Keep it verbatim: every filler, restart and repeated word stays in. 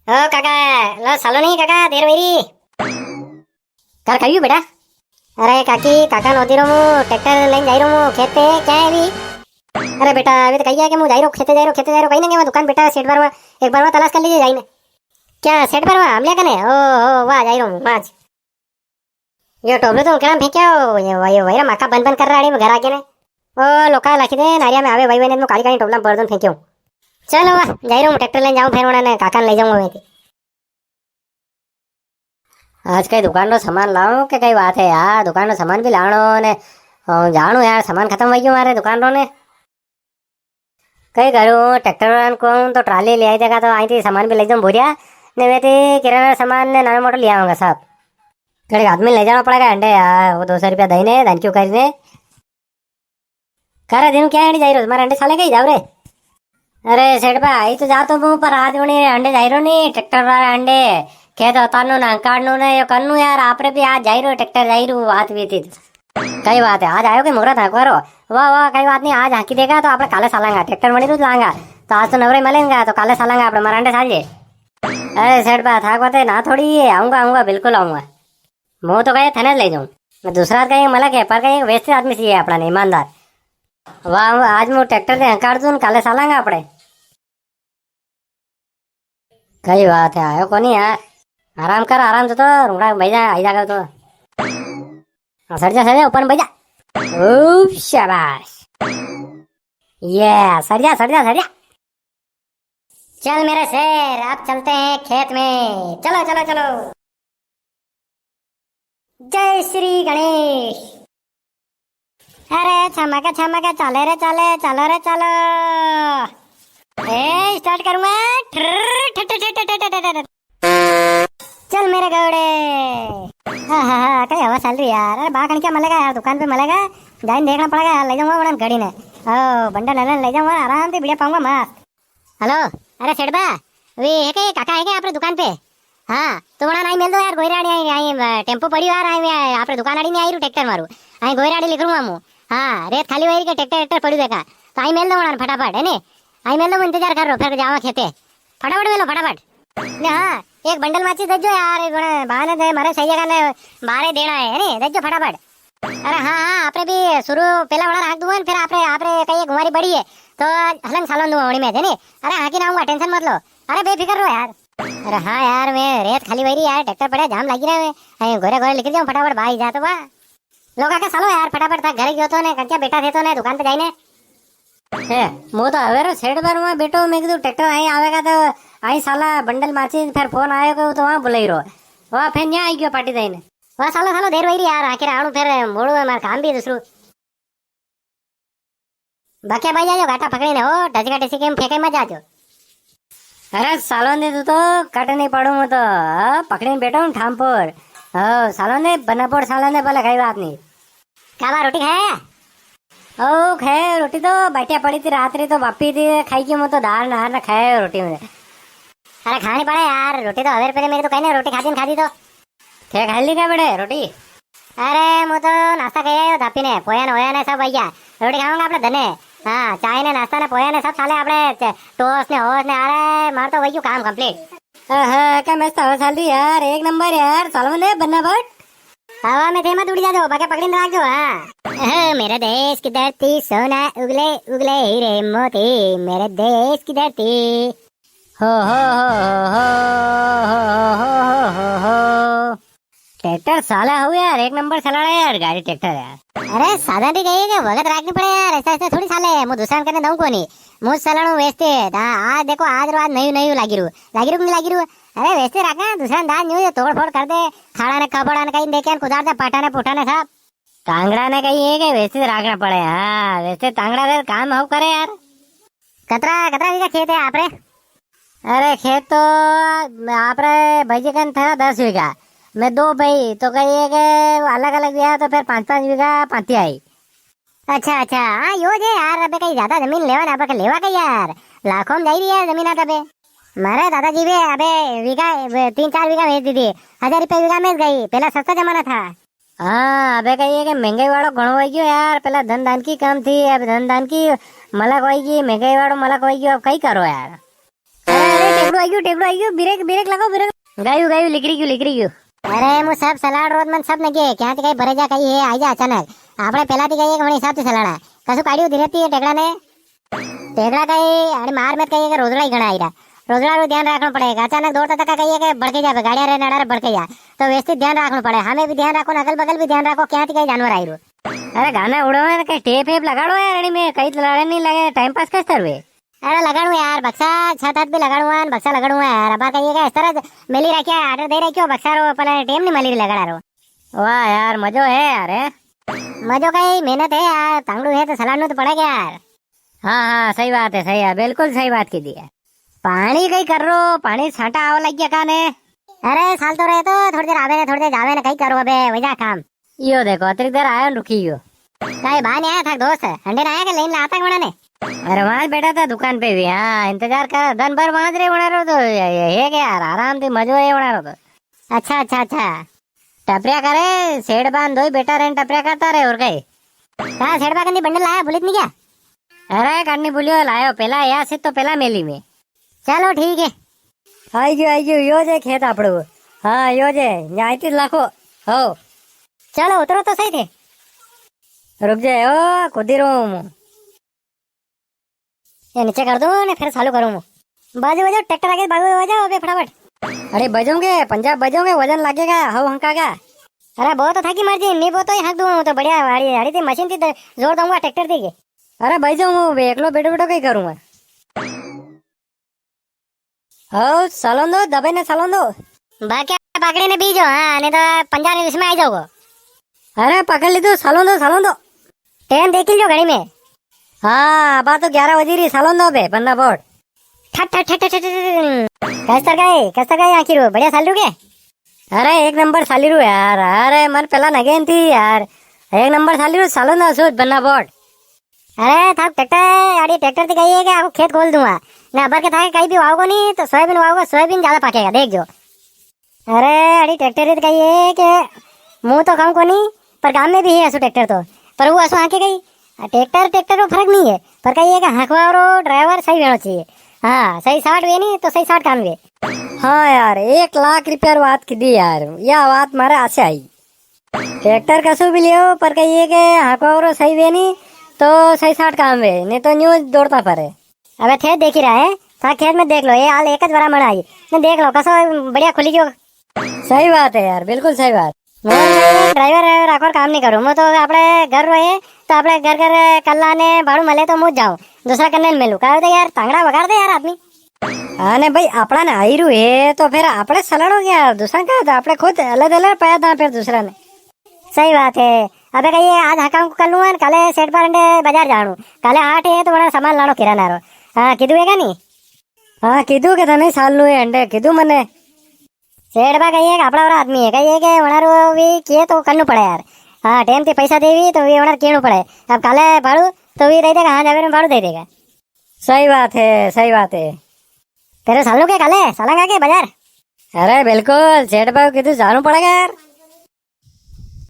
ओ काका, लो सालो नी काका, देर वई री। कर कहियो बेटा? अरे काकी, काका नोदी रो मु, ट्रैक्टर लेन जाई रो मु खेते, क्या है भी? अरे बेटा, अभी तो कहिया कि मु जाई रो खेते, जाई रो खेते, जाई रो कहीं ना, के दुकान बेटा सेठ बारवा, एक बारवा तलाश कर लीजे जाई ने। क्या सेठ बारवा, हमल्या कने? ओ, ओ, वाह, जाई रो मु, वाह। यो टोपलो तो उनके नाम फेंक्यो, ये वही, वही रे माका बन बन कर रहा है घर आके ने। ओ लोका लाखी दे, नारिया में आवे वही वही ने काली काली टोपला में भर दून फेंक्यो। चलो वाह, जाई रो मु ट्रैक्टर लेन जाऊं, फिर उन्हें काका ने ले जाऊंगा मैं। आज कई दुकान रो सामान लाऊं के कई बात है यार, दुकान रो सामान भी लाणो ने, अ, जाणो यार, सामान खत्म हो गयो मारे दुकान रो ने। कई करूं, ट्रैक्टर वाला को तो ट्राली ले आई देगा तो आई थी सामान भी ले जाऊं बोरिया, ने वे थी किराना सामान ने नानो मोटो ले आऊंगा सब। कड़े आदमी ले जाना पड़ेगा अंडे यार, वो दो सौ रुपया दई ने, धन क्यों करी ने। करे दिन क्या अंडे जाई रो, मारे अंडे साले कई जाओ रे। अरे सेठ बा, आई तो जातो हूँ, पर आज उन्हें अंडे जाई रो नी, ट्रैक्टर वाला अंडे, खेत उतारनो ना, काटनो ना, यो करनो यार, आपरे भी आज जाई रो, ट्रैक्टर जाई रो, बात भी थी। कई बात है, आज आयो के मुहूर्त हांकवा रो? वाह, वाह, कई बात नी, आज हांकी देगा तो आपणे काले सालांगा, ट्रैक्टर मणी रोज लांगा, तो आज तो नवरे मलेंगा, तो काले सालांगा आपणे, मारे अंडे साल जे। अरे सेठ बा, थाक बात है ना थोड़ी, ये आऊंगा, आऊंगा, बिल्कुल आऊंगा। मु तो कहे थने ले जाऊं, मैं दूसरा कहे मला के, पर कहे व्यवस्थित आदमी चाहिए आपणा ने, ईमानदार। वाह, आज मु ट्रैक्टर ते हंकार दूं, काले सालांगा आपणे। कई बात है, आयो कोनी यार। आराम कर, आराम से तो, रुंगड़ा भाई जा, आई जागा तो। हाँ, सर जा, सर जा, ऊपर में भाई जा। ओ, शाबाश। ये, सर जा, सर जा, सर जा। चल मेरे शेर, अब चलते हैं खेत में। चलो, चलो, चलो। जय श्री गणेश। अरे छमक छमक चाले रे चाले, चालो रे चालो। ए, start करूंगा। ठ्र, ठ्र, ठ्र। चल मेरे घोड़े। हाँ, हाँ, हाँ, कई हवा चल रही यार। अरे बाकण क्या मलेगा यार, दुकान पे मलेगा? जाइन देखना पड़ेगा यार, ले जाऊंगा उड़न घड़ी ने। ओ, बंडल हलन ले जाऊंगा, आराम से बढ़िया पाऊंगा मस्त। हेलो, अरे सेठ बा, वे है के काका है के आपरे दुकान पे? हाँ, तो वणा नाई मेल दो यार, गोयराड़ी आई, आई, अ, टेम्पो पड़ी यार, आई, आई, आपरे दुकान आड़ी नी आई रू ट्रैक्टर मारू। आई गोयराड़ी लिख रू मामू। हाँ, रेत खाली वई के ट्रैक्टर, ट्रैक्टर पड़ी देखा। तो आई मेल दो वणा फटाफट, है ने? आई मेल दो, इंतजार कर रो, फिर जावा खेते। फटाफट मेलो, फटाफट। ने हाँ, एक बंडल माची दे जो यार, एक वणा बहाने दे, मारे सही जगह ने बारे देना है, है ने? दे जो फटाफट। अरे हाँ, हाँ, आपरे भी शुरू पेला वाला राख दूंगा, फिर आपरे, आपरे कई गुमारी बड़ी है, तो हलन सालन दूंगा उणी में, है ने? अरे हाँ की ना आऊंगा, tension मत लो। अरे बेफिकर रो यार। अरे हाँ यार, मैं रेत खाली वई री यार, ट्रैक्टर पड़े, जाम लागी रहा है। अरे गोरे गोरे निकल जाऊं फटाफट, बाहर जा तो बा। लोग आके सालो यार, फटाफट था घर गयो तो ने, क्या बेटा थे तो ने, दुकान पे जाई ने। ए, मु तो हवेरो सेठ बार में बैठो, मैं कीधु ट्रैक्टर आई आवेगा तो आई साला बंडल माची, फिर फोन आयो को तो वहां बुलाई रो। वाह, फिर न्या आई गयो पार्टी दई ने। वाह, सालो, सालो, देर वई री यार, आखिर आणू फिर मोड़ू है, मार काम भी है दूसरू। बाकी भाई जाजो, गाटा पकड़ी ने हो, टचका टची के फेंके मत जाजो। अरे सालो ने तू तो कट नी पड़ू, मु तो, हाँ, पकड़ी ने बैठो हूँ ठामपुर। हो, सालो ने, बनापुर सालो ने, बोले कई बात नी। का बा, रोटी खाया? ओ, खाया रोटी तो, बाटिया पड़ी थी रात री तो, बापी थी, खाई की मु तो दाल नार ना खाया रोटी में। अरे खानी पड़े यार, रोटी तो हवेर पहले मेरे तो कहीं ना रोटी खाती न खाती तो। थे खा ली क्या बड़े रोटी? अरे, मु तो नाश्ता खाया यो धापी ने, पोया ने, होया ने सब भैया। रोटी खावांगा आपणे धने। हाँ, चाय ने, नाश्ता ने, पोया ने सब साले आपणे च-, टोस ने, होस ने, अरे, मार तो वही काम complete। आहा, का मस्त हवा चल रही यार, एक नंबर यार, चलो ने बन्ना बट। हवा में थे मत उड़ी जाजो, बाकी पकड़ी ने राख जो, हाँ। ओहो, मेरे देश की धरती, सोना उगले उगले हीरे मोती, मेरे देश की धरती। हो, हो, हो। ट्रैक्टर साला हो यार, एक नंबर चलाड़ा है यार, गाड़ी ट्रैक्टर यार। अरे, साधन भी कहिए कि वगत राखनी पड़े यार, ऐसा, ऐसा थोड़ी साले, मु दूसरा ने करने दऊं कोनी। मु चलाणू वेचते, हाँ, आज देखो, आज रो आज नयू, नयू लागी रू, लागी रू कि नी लागी रू? अरे वेस्ते राखा, दूसरा ने दान न्यू तोड़ फोड़ कर दे, खाड़ा ने खबड़ा ने कहीं देखे, कुदार दे पाटा ने पुटा ने सब। तांगड़ा ने कहीं है के वेस्ते राखना पड़े, हाँ, वेस्ते तांगड़ा रे काम हो करे यार। कतरा, कतरा बीघा खेत है आपरे? अरे खेत तो आपरे भाई जी कन था दस बीघा, मैं दो भाई तो कही है के अलग अलग दिया तो फिर पाँच पाँच बीघा पाती आई। अच्छा, अच्छा, हाँ, यो जे यार, अबे कई ज्यादा जमीन लेवा ना, अबे के लेवा कई यार, लाखों में जाई रही है जमीन आज अबे। मारे दादाजी वे अबे वीघा, वे तीन चार वीघा बेच दी थी, हजार रुपया वीघा में गई, पहला सस्ता जमाना था। हाँ, अबे कई है कि महंगाई वालो घणो हो गयो यार, पहला धन धान की कम थी, अब धन धान की मलक होई गई, महंगाई वालो मलक होई गयो, अब कई करो यार। अरे, अरे, टेकड़ो आई गयो, टेकड़ो आई गयो, ब्रेक, ब्रेक लगाओ, ब्रेक। गायू, गायू, लिकरी गयो, लिकरी गयो। अरे, मु सब सलाड़ रोज मन सब नगे, क्या थी कई भरे जा कई है, आई जा अचानक। आपणे पेला थी कई है कि वणी हिसाब से सलाड़ा। कसु काढ़ियो धीरे थी ये टेकड़ा ने। टेकड़ा कई, अरे मार में कई है कि रोजड़ा ही घणा आई रहा। रोजड़ा रो ध्यान रखणो पड़ेगा, अचानक दौड़ता तक कई है कि भड़के जा, गाड़िया रे नाड़ा रे भड़के जा। तो व्यवस्थित ध्यान रखणो पड़े, हमें भी ध्यान रखो, अगल बगल भी ध्यान रखो, क्या थी कई जानवर आई रो। अरे गाना उड़ो है, कई टेप वेप लगाड़ो यार, अड़ी में कई तो लड़े नहीं लगे, टाइम पास कस तरवे। अरे लगाड़ू यार, बक्सा छत हत भी लगाड़ू है, बक्सा लगाड़ू है यार। अब कई है कि इस तरह मेली रखिया है, आर्डर दे रखियो बक्सा रो, पर टेम नहीं मली लगाड़ा रो। वाह यार, मजो है यार, हैं? मजो का ही मेहनत है यार, तांगड़ू है तो सलाड़नू तो पड़ेगा यार। हाँ, हाँ, सही बात है, सही है, बिल्कुल सही बात की दी है। पाणी कई कर रो, पाणी छांटा आवा लग गया काने? अरे, साल तो रहे तो, थोड़ी देर आवे ने, थोड़ी देर जावे ने, कई करो अबे, वजा काम। यो देखो, अतरी देर आयो ने रुकी गयो। काई बा ने आया था दोस्त, अंडे ना आया के लेन लाता कोना ने? अरे, वहां बैठा था दुकान पे भी, हाँ, इंतजार कर, दिन भर वहां रे बना रो तो, ये, ये, ये क्या यार, आराम थी मजो है बना रो तो। अच्छा, अच्छा, अच्छा। टपरिया करे, सेठ बान दोई बेटा रहन टपरिया करता रहे, और कई? हाँ, सेठ बा कंदी बंडल लाया, भूलित नहीं क्या? अरे, कानी भूलियो, लायो, पेला या से तो पेला मेली में। चलो, ठीक है। आई गयो, आई गयो, यो जे खेत आपड़ो। हाँ, यो जे, न्याय ती लाखो। हो। चलो, उतरो तो सही थे। रुक जाए, ओ, खुद ही रो हूँ। ये नीचे कर दूँ ने फिर चालू करूँ। बाजू, बाजू, ट्रैक्टर आगे बाजू, बाजू, अबे फटाफट। अरे, बजोगे, पंजाब बजोगे, वजन लगेगा, हव हंका का। अरे, बहुत तो था की मर्जी, नहीं बहुत तो ही हंक दूँ, तो बढ़िया, गाड़ी, गाड़ी थी, मशीन थी, तो जोर दूंगा ट्रैक्टर थी के। अरे भाई, जो हूँ एकलो बैठो बैठो कई करूँगा। हो, सालों दो, दबे ने सालों दो। बाकी पकड़ी ने बीजो, हाँ, नहीं तो पंजाब ने इसमें आई जाओगे। अरे, पकड़ ली तू, सालों दो, सालों दो। टाइम देख लीजो घड़ी में। हाँ, अब तो ग्यारह बजी री, सालों दो बे, बन्ना बोर्ड। ठट, ठट, ठट, ठट, ठट, ठट। कस्तर गए, कस्तर गए आखिर वो, बढ़िया साल रू के? अरे, एक नंबर साली रू यार, अरे, मन पहला नगेन थी यार, एक नंबर साली रू, सालों दो सूद, बन्ना बोर्ड। अरे, थाक ट्रैक्टर, अड़ी ट्रैक्टर ते कही है कि आपको खेत खोल दूंगा। ने अबर के थाके कहीं भी वावगो नहीं, तो सोयाबीन वावगो, सोयाबीन ज्यादा पाकेगा, देख जो। अरे, अड़ी ट्रैक्टर ते कही है कि मुंह तो कहूं कोनी, पर गांव में भी है असो ट्रैक्टर तो। पर वो असो हांके कही, ट्रैक्टर, ट्रैक्टर को फर्क नहीं है, पर कही है कि हांकवा वारो ड्राइवर सही होना चाहिए। हाँ, सही साठ हुए नहीं, तो सही साठ काम हुए। हाँ यार, एक लाख रुपया री बात की दी यार, या बात मारे आसे आई। ट्रैक्टर कसो भी लियो, पर कहिए के हांकवा वारो सही वे नी, तो सही साठ काम वे, नी तो न्यू दौड़ता फरे। अबे थे देखी रहा है, था खेत में देख लो, ये हाल एक ज बरा मण आई, ने देख लो, कसो बढ़िया खुली गयो। सही बात है यार, बिल्कुल सही बात। मैं ड्राइवर राखवा रो काम नी करूँ, मैं तो आपणे घर रो है, तो आपणे घर घर कल्ला ने भाड़ू मले तो मूं जाऊँ, दूसरा कन्ने नी मिलूँ। कहे तो यार, तांगड़ा वगाड़ दे यार आदमी। हाँ ने भाई, आपणा ने आई रू है, तो फिर आपणे सलाड़ो क्या? दूसरा का तो आपणे खुद अलग अलग पाया था फिर दूसरा ने। सही बात है। अबे कहिए आज हकाम को कर लूँ, काले सेठ पर अंडे बाजार जाणू, काले हाट है तो वणा सामान लाणो किराना रो। हाँ, कीधु है का नी? हाँ, कीधु के तने साल नु है अंडे, कीधु मने। सेठ बा कहिए कि आपणा वारा आदमी है, कहिए कि वणा रो भी किए तो करनू पड़े यार। हाँ, टाइम ते पैसा देवी तो भी वणा केणू पड़े। अब काले भाड़ू तो भी दे देगा, हाँ, जावे में भाड़ू दे देगा। सही बात है, सही बात है। तेरे सालू के काले, सालांगा के बाजार? अरे बिल्कुल, सेठ बा कीधु जाणू पड़ेगा यार।